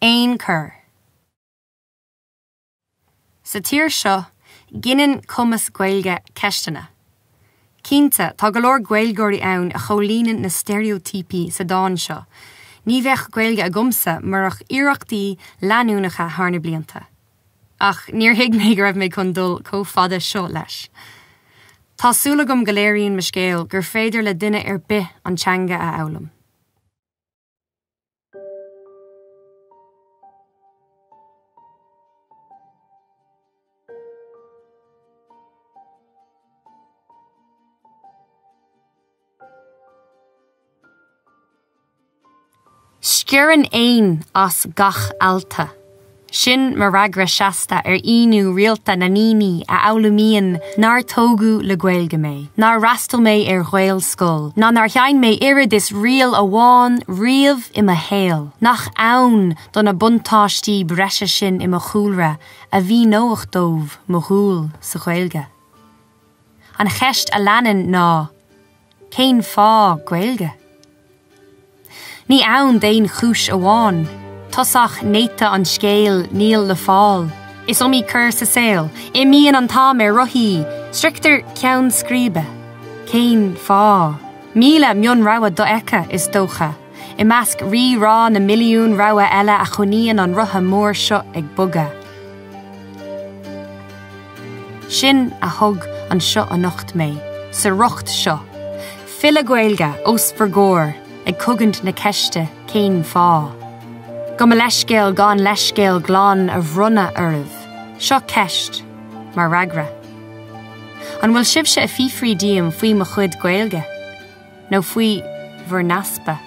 Aon chor. Sa tír seo, gineann cumas Gaeilge ceisteanna. Cinnte, tá go leor Gaeilgeoirí ann a chomhlíonann na steiréitíopaí sa dán seo. Ní bheadh Gaeilge agamsa murach iarrachtaí leanúnacha thar na blianta. Ach níor thuig mé go raibh mé chun dul chomh fada seo leis. Tá súil agam go léiríonn mo scéal gur féidir le duine ar bith an teanga a fhoghlaim. Sciorrann éan as gach ealta. Sin mo fhreagra seasta ar ionadh rialta na ndaoine a fhoghlaimíonn nár tógadh le Gaeilge mé, nár fhreastail mé ar Ghaelscoil, ná nár sheinn mé oiread is ríl amháin riamh i mo shaol. Nach ann do na buntáistí breise sin i mo chúlra a mhíneodh dóibh mo dhúil sa Ghaeilge? An cheist a leanann ná, cén fáth Gaeilge? Ní ann d'aon chúis amháin. Tosach néata an scéil níl le fáil. Is iomaí cor sa saol. Imíonn an t-am ar rothaí. Sroichtear ceann scríbe. Cén fáth? 1000 mionrogha dofheicthe, is dócha, i measc rí-rá na milliún rogha eile a choinníonn an rotha mór seo ag bogadh. Sin a thug anseo anocht mé, sa riocht seo. File Gaeilge os bhur gcomhair ag cogaint na ceiste cén fáth? Gabh mo leithscéal gan leithscéal glan a bhronnadh oraibh. Seo ceist mar fhreagra. An bhfuil sibhse ag fiafraí díom faoi mo chuid Gaeilge? Nó faoi bhur n-easpa?